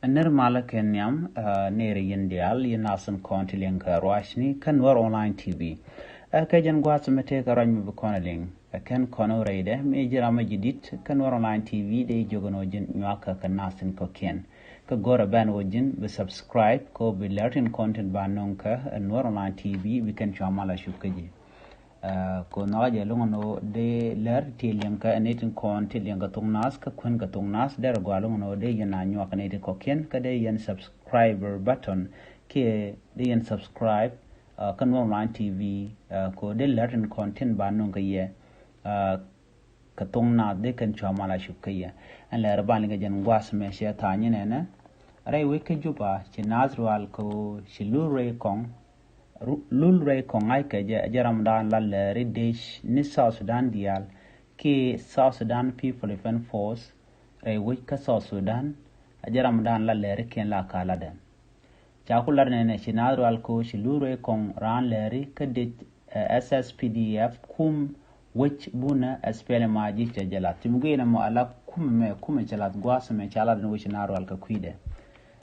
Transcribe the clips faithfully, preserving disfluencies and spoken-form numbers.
Nir malä kɛ nhiam, ɛ, nir yɛn diaal, yɛn nath tin kɔn ti liŋ kɛ ruacni kä Nuɛr Online T V. Ɛ, kɛ jɛn gua̱a̱th mi tëë kɛ ruac mi bi kɔn liŋ. Ɛ, kɛn kɔn rɛydɛ mi ji̱ ram mi ji̱ di̱t kä Nuɛr Online T V dee jiök ɛn ɣöö ji̱n nyuak kɛ kɛ nath tin kɔ̱kiɛn. Kä go̱rɛ bɛn ɣöö ji̱n bi subscribe kɛ ɣöö bi lɛr tin kɔn tin ba nöŋ kä, ɛ, Nuɛr Online T V bi kɛn cua mal a cup kä ji̱. Ɛ, kɛ ɣöö nhɔakä jɛ lo̱ŋ ɛn ɣöö dee lɛr ti liŋ kɛ nɛy tin kɔn ti liŋ kɛ thok nath kä kuɛn kɛ thok nath derɛ gɔaa lo̱ŋ ɛn ɣöö dee yɛn a nyuak kɛ nɛy ti kɔ̱kiɛn kä dee yɛn subscriber button kiɛ dee yɛn subscribe, ɛ, kä Nuɛr Online T V, ɛ, kɛ ɣöö dee lɛr tin kɔn tin ba nöŋ kɛ yɛ, ɛ, kɛ thok nath dee kɛn cua mal a cup kä yɛ. Ɛn lɛr ban liŋ kɛ jɛn gua̱a̱th mɛ cɛ tha̱a̱ny nɛnɛ. Rɛy wec kä Juba ci nath rual kɛ ɣöö ci Lul Rɛy Kɔŋ Ru-, Lul Rɛy Kɔŋ ŋa̱ckɛ jɛ, ɛ jɛ ramdan la lääri dec ni South Sudan diaal kiɛ South Sudan People Defense Force rɛy wec kä South Sudan, ɛ jɛ ramdan la lääri kiɛn la ka latdɛ. Ca ku lat nɛnɛ ci naath rual kɛ ɣöö ci Lul Rɛy Kɔŋ raan lääri kä dec, ɛ, S S P D F kum wec bunä SPLM-IG cɛ jɛ lath. Ti mi guic nɛmɔ ala kumɛ mɛ, kumɛ cɛ lath gua̱a̱th mɛ ca lat ni wec ci naath rual kɛ kui̱dɛ.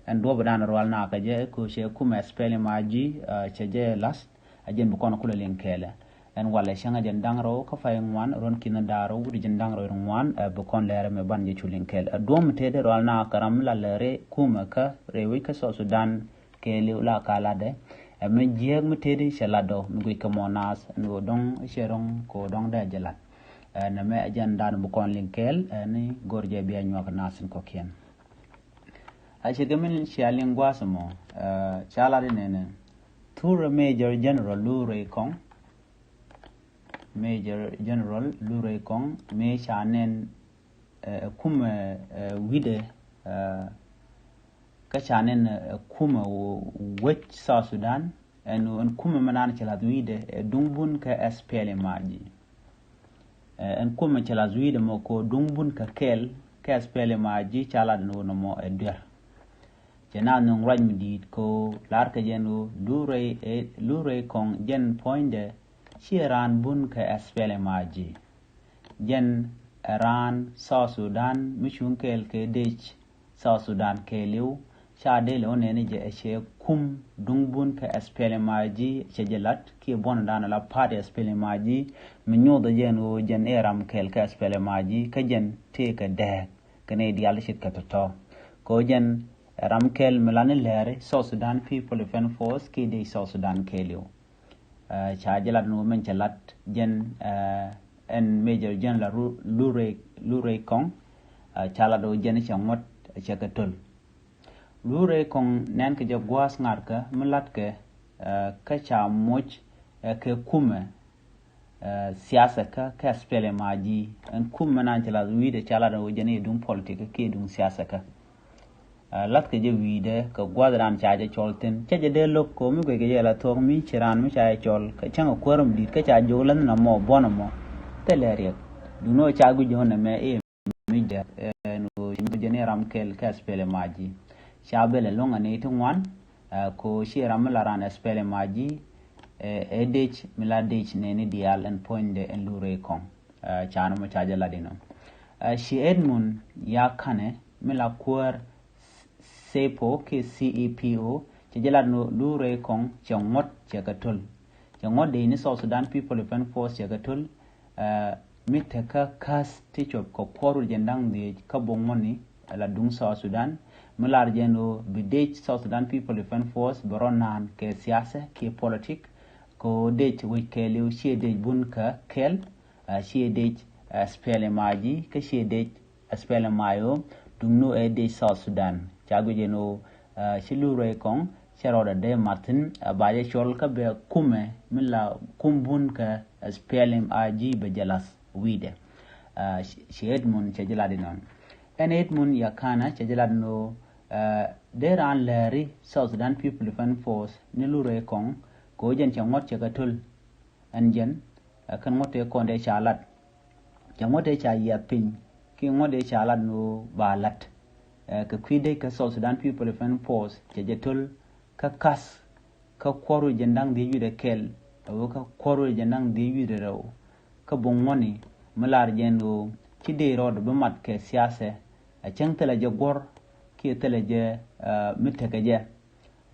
Ɛn duɔ̱ɔ̱p dan rual nakä jɛ kɛ ɣöö cɛ kumɛ SPLM-IG, ɛ, cɛ jɛ lath, ɛ jɛn bi kɔn kulɛ liŋ kɛɛlɛ. Ɛn walɛ cäŋ ɛ jɛn da̱ŋ rɛw kä pay ŋuan, ruɔ̱n ki̱n da̱ŋ rɛw wi̱cdɛ jiɛn da̱ŋ rɛw wi̱cdɛ ŋuan, ɛ, bi kɔn lɛr ɛmɛ ban jɛ cu liŋ kɛɛl. Ɛ duɔ̱ɔ̱p mi tëëdɛ rual nakä ram mi la lääri kumɛ kä rɛy wec kä South Sudan kɛɛliw la ka latdɛ. Ɛ mi jiääk mi tëëdi cɛ latdɔ mi guic kɛ mɔ naath ɛn ɣöö dɔ̱ŋ cɛ rɔ̱ŋ kɛ ɣöö dɔ̱ŋ dee jɛ lat. Ɛ nɛmɛ ɛ jɛn dan bi kɔn liŋ kɛɛl, ɛ ni go̱r jɛ bia nyuak naath in kɔ̱kiɛn. A ce̱tkɛ min cia liŋ gua̱a̱th ɛmɔ, ɛ, ca lat inɛnɛ. Thurɛ Major General Lul Rɛy Kɔŋ, Major General Lul Rɛy Kɔŋ, mi ca nɛn, ɛ, ɛ kumɛ, ɛ, wi̱dɛ, ɛ, kä ca nɛn, ɛ, kumɛ wec South Sudan, ɛn, ɛn kumɛ mi naan cɛ lath wi̱dɛ, ɛ, duŋ bun kä SPLM-IG. Ɛ, ɛn kumɛ cɛ lath wi̱dɛ mɔ kɛ ɣöö duŋ bun kä kɛl kä SPLM-IG ca lat ɛn ɣöö nɔmɔ ɛ duer. Cɛ naath nöŋ ruac mi di̱i̱t kɛ ɣöö lar kɛ jɛn ɣöö Lul Rɛy, ɛ, Lul Rɛy Kɔŋ jɛn puɔ̱nydɛ /ciɛ raan bun kä SPLM-IG. Jɛn ɛ raan South Sudan mi cuŋ kɛɛl kɛ dec South Sudan kɛɛliw, ca dee lɛ wä nɛni jɛ ɛ cɛ kum duŋ bun kä SPLM-IG cɛ jɛ lat kiɛ buɔ̱n dan la party SPLM-IG mi nyothɛ jɛn ɣöö jɛn ɛ ram kɛɛl kä SPLM-IG kä jɛn tëëkɛ dääk kɛ nɛy diaal ce̱tkɛ tɔ̱tɔ̱. Kɛ ɣöö jɛn ɛ ram kɛl mi la ni lääri South Sudan People Defense Force kiɛ dec South Sudan kɛɛliw. Ɛ, ca jɛ lat ni wä min cɛ lat jɛn, ɛ, ɛn Major General Ru-, Lul Rɛy, Lul Rɛy Kɔŋ, ɛ, ca lat wä jɛn cɛ ŋuɔ̱t cɛ kɛ töl. Lul Rɛy Kɔŋ nɛn kɛ jɛ gua̱a̱th ŋa̱rkä mi latkɛ, ɛ, kä ca moc, ɛ, kɛ kumɛ, ɛ, siasa kä, kä SPLM-IG. Ɛn kumɛ nan cɛ lath wi̱i̱dɛ ca lat wä jɛn i̱ duŋ politik kiɛ duŋ siasa kä. Ɛ, lathkɛ jɛ wi̱i̱dɛ kɛ gua̱th raan ca jɛ cɔl thi̱n. Cɛ jɛ dee lo̱k kɛ mi guɛckɛ jɛ la thuɔ̱k mi ci raan mi ca jɛ cɔl. Kä cäŋ ɛ kuäär mi di̱i̱t kä ca jiök länh nɔmɔ buɔ̱n ɛmɔ. Thilɛ riɛk. Duundɛ ɣöö ca guic jɛ ɣöö nɛmɛ i̱ mi jɛ, ɛ, ɛn ɣöö ci nyuɔ̱th jɛ ni ram kɛl kä SPLM-IG. Ca bɛl ɛlɔ̱ŋ ɛ nɛy ti ŋuan, ɛ, kɛ ɣöö ci ram mi la raan SPLM-IG, ɛ, ɛ dec mi la dec nɛɛni diaal ɛn puɔ̱nydɛ ɛn Lul Rɛy Kɔŋ. Ɛ, ca nɔmɔ ca jɛ lat inɔ. Ɛ, ci Edmund Yakanɛ mi la kuäär CEPO kiɛ C E P O, cɛ jɛ lat ni Lul Rɛy Kɔŋ cɛ ŋuɔ̱t cɛ kɛ töl. Cɛ ŋuɔ̱t dec ni South Sudan People Defense Force cɛ kɛ töl, ɛ, mi tekä käth ti cop kɛ kuɔr wi̱cdɛ jiɛn da̱ŋ dhiec kä bok ŋuɔ̱tni, ɛ, la duŋ South Sudan, mi lar jɛ ni ɣöö bi dec South Sudan People Defense Force bɛ rɔ naan kɛ siasa kiɛ politik, kɛ ɣöö dec wec kɛɛliw /ciɛ dec bun kä kɛl, ɛ, /ciɛ dec, ɛ, SPLM-IG, kä /ciɛ dec SPLM-IO, duŋ ni ɣöö ɛ dec South Sudan. Ca guic ɛn ɣöö, ɛ, ci Lul Rɛy Kɔŋ cɛ rɔɔdɛ dee mat thi̱n, ɛ, ba jɛ cɔl kä bɛ kumɛ mi la kum bun kä SPLM-IG bɛ jɛ lath wi̱i̱dɛ. Ɛ, ci, ci Edmund cɛ jɛ lat inɔ. Ɛn Edmund Yakanɛ cɛ jɛ lat ni ɣöö, ɛ, dee raan lääri South Sudan People Defense Force ni Lul Rɛy Kɔŋ kɛ ɣöö jɛn cɛ ŋuɔ̱t cɛ kɛ töl. Ɛn jɛn, ɛ, kɛn ŋuɔ̱t tëë kɔn dee ca lat. Cɛ ŋuɔ̱t tëë ca yiath piny kiɛ ŋuɔ̱t tëë ca lat ni ɣöö ba lat. Ɛ, kɛ kui̱ dec kä South Sudan People Defense Force cɛ jɛ töl kä käth kä kuɔr wi̱cdɛ jiɛn da̱ŋ dhiec wi̱cdɛ kɛl, ɛ wä kä kuɔr wi̱cdɛ jiɛn da̱ŋ dhiec wi̱cdɛ rɛw kä bok ŋuɔ̱tni, mi lar jɛ ɛn ɣöö /ci dee rɔɔdɛ bi mat kɛ siasa. Ɛ cäŋ thilɛ jɛ guɔ̱r kiɛ thilɛ jɛ mi tekɛ jɛ.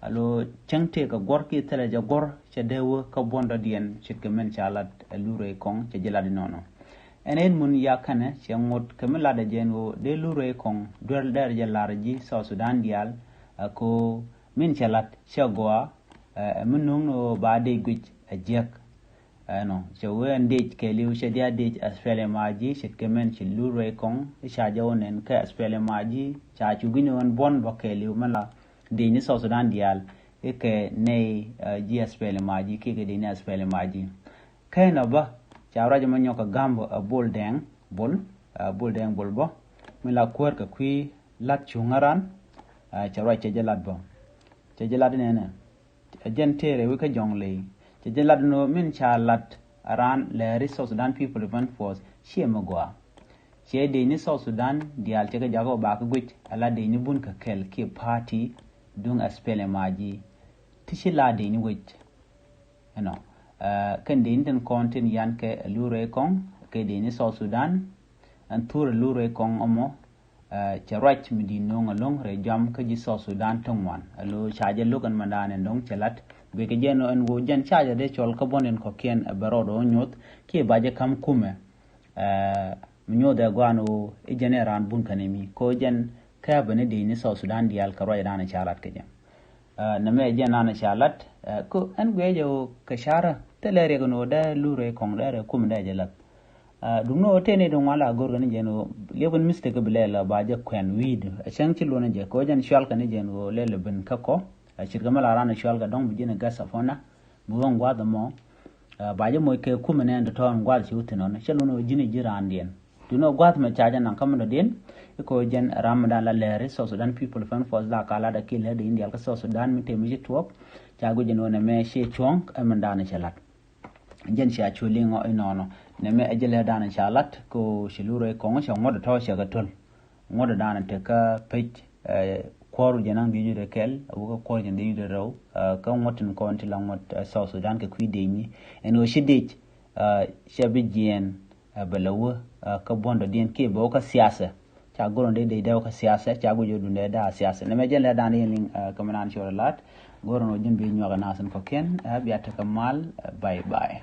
Alo cäŋ tëëkɛ guɔ̱r kiɛ thilɛ jɛ guɔ̱r cɛ dee wä kä buɔ̱ndɔdiɛn ce̱tkɛ min ca lat ɛ lurɛ kɔŋ cɛ ji̱ lat inɔnɔ. Ɛn ɛn mun ya kɛnɛ cɛ ŋot kɛ mi lat ɛ jɛn ɣöö dee lurɛ kɔŋ duer dɛr jɛ lar ji̱ South Sudan diaal. Ɛ ko min cɛ lat cɛ gɔaa ɛ mi nuŋ ni ɣöö ba dee guic ɛ jiäk. Ɛnɔ cɛ wee ɛn dec kɛɛliw cɛ dia dec S P L M I G ce̱tkɛ min ci lurɛ kɔŋ i̱ ca jɛ wä nɛn kä S P L M I G ca cu gui̱ni ɣän buɔ̱n bä kɛɛliw mɛ la dec ni South Sudan diaal i̱ kɛ nɛy ji̱ S P L M I G kiɛ kɛ dec ni S P L M I G. Kɛn ɔ bä ca ruac mɛ nyɔk kɛ ga̱m bä ɛ Bol Dɛŋ Bol, ɛ Bol Dɛŋ Bol bä mi la kuäär kɛ kui̱ lat cuŋä ran. Ɛ cɛ ruac cɛ jɛ lat bä cɛ jɛ lat inɛnɛ. Ɛ jɛn tëërɛ wi̱i̱ kä jɔ̱ŋ ley cɛ jɛ lat inɔ min ca lat aran lɛ ri South Sudan People Defense Force ciɛ mi gɔaa. Ciɛ dec ni South Sudan diaal cɛ kɛ jakä wä bakä guic ala dec ni bun kɛ kɛl kiɛ party duŋ S P L M I G. Ti ci la dec ni wec ɛnɔ kɛn dec ni tin kɔn tin yan kɛ lurɛ kɔŋ kɛ dec ni South Sudan. Ɛn thurɛ lurɛ kɔŋ ɔmɔ cɛ ruac mi di̱i̱t no̱o̱ŋ alo̱ŋ rɛy jɔam kä ji̱ South Sudan ti ŋuan alo ca jɛ lo̱k ɛn mɛndan ɛn do̱ŋ cɛ lat. Guickɛ jɛn ɔ ɛn ɣöö jɛn ca jɛ dee cɔl kä buɔ̱n in kɔ̱kiɛn ɛ bɛ rɔɔd ɔ nyoth kiɛ ba jɛ ka̱m kumɛ. Mi nyoth ɛ gɔaan ɣöö i̱ jɛn ɛ raan bun kɛn imi ko jɛn kääpɛ ni dec ni South Sudan diaal kɛ ruacdan ca lat kɛ jɛ. Nɛmɛ jɛn nan ca lat kä ɛn guiɛ jɛ ɣöö kɛ carä thilɛ riɛk ni ɣöö dee lurɛ kɔŋ dee rɛ kumɛ dee jɛ lat. Duŋni ɣöö tëë ni duŋ wan la go̱r kɛn jɛn ɣöö liɛp kɛn mistake bi lɛl ba jɛ kuɛn wi̱i̱du ɛ cäŋ ci luɔ̱n jɛ kɛ ɣöö jɛn cual kɛn jɛn ɣöö lɛl ben kä kɔ. Ɛ ce̱tkɛ mi la ran cual kɛ dɔ̱ŋ bi ji̱n ɛ gas apɔna bi ɣöö ŋuath ɛmɔ. Ba jɛ moc kɛ kumɛ nɛn tɔ̱tɔ̱ ŋuath ci wä thi̱n ɣɔn cä luɔ̱n ɣöö ji̱n ɛ ji̱ raandiɛn. Duŋni ɣöö gua̱th mɛ ca jɛ naŋ kä mi dɔ̱diɛn i̱ kɛ ɣöö jɛn ram mi dan la lɛɛri South Sudan People Defense Force la ka lat ɛ kiɛ lɛr di in dial kä South Sudan mi tëë mi ci tuɔɔk. Ca guic jɛn ɣöö nɛmɛ ciɛ cuɔ̱ŋ ɛ mi dan cɛ lat. Jɛn cia cu liŋ ɔ inɔnɔ nɛmɛ ɛ jɛ lɛ dan ca lat ko ci lurɛ kɔŋ ca ŋuɔt tɔ cɛ kɛ töl. Ŋuɔt dan te kä pec kuɔr jɛ naŋ di judɛ kɛl a wä kä kuɔr jɛ di judɛ rɛw. Kä ŋuɔt tin kɔn ti la ŋuɔt South Sudan kɛ kui̱ dec ni ɛn ɣöö ci dec cɛ bi jiɛn bɛ lɛ wä kä buɔ̱ndɔ diɛn kiɛ bɛ wä kä siasɛ. Ca go̱r ɔ dee dec dee wä kä siasɛ ca guic ɔ dundɛ daa siasɛ nɛmɛ jɛn lɛ dan di in liŋ. Kä mi nan ci wä lat go̱r ɔ ji̱n bi nyuak ɛ nasin kɔ̱kiɛn bia tekɛ mal. Bye bye.